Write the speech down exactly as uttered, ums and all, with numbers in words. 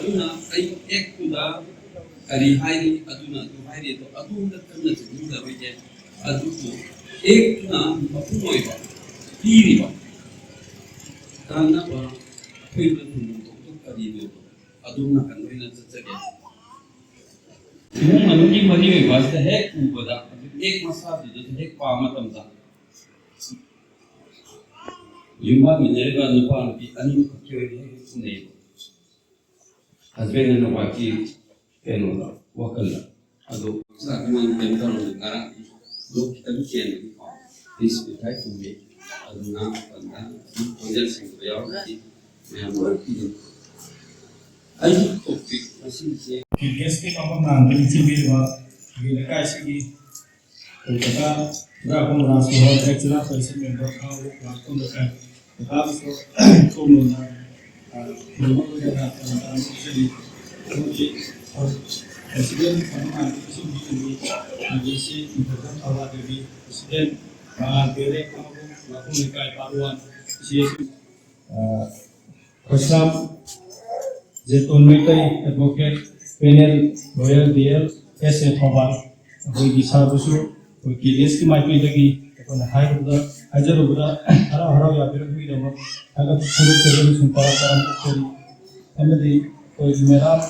ꯑꯗꯨꯅ ꯑꯩ ꯑꯦꯛꯇꯨꯗ ꯀꯔꯤ ꯍꯥꯏꯔꯤ, ꯑꯗꯨꯅ ꯑꯗꯨ ꯍꯥꯏꯔꯤ, ꯑꯗꯣ ꯑꯗꯣꯝꯗ ꯀꯟꯅ ꯆꯠꯅꯤꯡꯗꯕꯒꯤ, ꯑꯗꯨꯕꯨ ꯑꯦꯛꯇꯨꯅ ꯃꯄꯨꯡ ꯑꯣꯏꯕ ꯄꯤꯔꯤꯕ ꯀꯥꯟꯅꯕ ꯑꯩꯈꯣꯏꯗ ꯐꯪꯐꯝ ꯊꯣꯛꯄ ꯀꯔꯤꯅꯣ, ꯑꯗꯣꯝ ꯅꯥꯀꯟꯗ ꯑꯣꯏꯅ ꯆꯠꯆꯒꯦ꯫ ꯏꯃꯨꯡ ꯃꯅꯨꯡꯒꯤ ꯃꯔꯤ ꯑꯣꯏꯕ ꯑꯁꯤꯗ ꯍꯦꯛ ꯎꯕꯗ, ꯍꯧꯖꯤꯛ ꯑꯦꯛ ꯃꯁꯥꯗꯨꯗꯁꯨ ꯍꯦꯛ ꯄꯥꯕ ꯃꯇꯝꯗ, ꯌꯨꯝꯕꯥꯟꯃꯤꯟꯅꯔꯤꯕ ꯅꯨꯄꯥ ꯅꯨꯄꯤ ꯑꯅꯤꯃꯛꯀꯤ ꯑꯣꯏꯅ ꯍꯦꯛ ꯍꯦꯛ ꯎꯅꯩꯌꯦꯕ꯫ Husband and wife ꯀꯤ ꯀꯩꯅꯣꯗ, ꯋꯥꯈꯜꯗ꯫ ꯑꯗꯣ ꯆꯥꯛ ꯏꯃꯥꯡ ꯀꯩꯝ ꯇꯧꯔꯝꯗꯦ꯫ ꯉꯔꯥꯡꯗꯤ ꯂꯣꯛ ꯈꯤꯇꯪ ꯆꯦꯟꯕꯒꯤꯀꯣ, ꯄꯤꯁ ꯄꯤꯊꯥꯏ ꯊꯨꯝꯃꯤ꯫ ꯑꯗꯨ ꯉꯥꯡ ꯃꯇꯝꯗ ꯑꯗꯨꯝ ꯈꯣꯟꯖꯦꯜ ꯁꯦꯡꯗꯕ ꯌꯥꯎꯔꯒꯗꯤ ꯃꯌꯥꯝ ꯂꯣꯏ ꯄꯤꯒꯅꯤ꯫ ꯑꯩꯒꯤ ꯇꯣꯄꯤꯛ ꯉꯁꯤꯁꯦ ꯒꯦꯁꯀꯤ ꯃꯐꯝ ꯅꯥꯟꯕ ꯅꯤꯡꯁꯤꯡꯕꯤꯔꯤꯕ ꯑꯩꯈꯣꯏꯒꯤ ꯂꯩꯀꯥꯏꯁꯤꯒꯤ ꯀꯣꯜꯀꯇꯥ ꯔꯥꯖ ꯀꯨꯃꯥꯔ ꯔꯥꯖ ꯀꯨꯃꯥꯔ, ꯑꯦꯛꯁ ꯖꯤꯂꯥ ꯄꯔꯤꯁꯠ ꯃꯦꯝꯕꯔ ꯈꯥꯎ ꯂꯥꯛꯐꯝ ꯂꯩꯀꯥꯏ ꯀꯣꯜꯀꯇꯥꯗꯁꯨ ꯈꯣꯡꯂꯣꯟꯅ ꯊꯣꯡꯕ ꯑꯣꯏꯅ ꯇꯔꯥꯝ ꯇꯔꯥꯝꯅ ꯄꯤꯖꯔꯤ꯫ ꯍꯧꯖꯤꯛ ꯄ꯭ꯔꯁꯤꯗꯦꯟ ꯐꯝꯕꯥꯜ ꯏꯁꯤꯡ ꯄꯤꯕꯤ, ꯑꯗꯒꯤ ꯁꯤ ꯏꯟꯐꯦꯛꯁꯟ ꯊꯧꯕꯥꯜ ꯗꯦꯕꯤ, ꯄ꯭ꯔꯁꯤꯗꯦꯟ ꯃꯉꯥꯜ ꯄꯦꯔꯦ ꯑꯃꯕꯨ ꯂꯥꯛꯐꯝ ꯂꯩꯀꯥꯏ part one C S Khoisam Jeton Meitei advocate panel lawyer D L S A Thoubal, ꯑꯩꯈꯣꯏꯒꯤ ꯁꯥꯔꯕꯨꯁꯨ ꯑꯩꯈꯣꯏ ꯀꯦ ꯗꯤ ꯑꯦꯁꯀꯤ ꯃꯥꯏꯀꯩꯗꯒꯤ ꯑꯩꯈꯣꯏꯅ ꯍꯥꯏꯔꯨꯕꯗ, ꯍꯥꯏꯖꯔꯨꯕꯗ ꯍꯔꯥꯎ ꯍꯔꯥꯎ ꯌꯥꯕꯤꯔꯛꯄꯒꯤꯗꯃꯛ ꯊꯥꯒꯠꯄ ꯐꯣꯡꯗꯣꯛꯆꯔꯤ꯫ ꯁꯨꯝ ꯇꯔꯥꯝ ꯇꯔꯥꯝ ꯑꯣꯛꯆꯔꯤ꯫ ꯑꯃꯗꯤ ꯑꯩꯈꯣꯏꯒꯤ ꯃꯦꯗꯥꯝ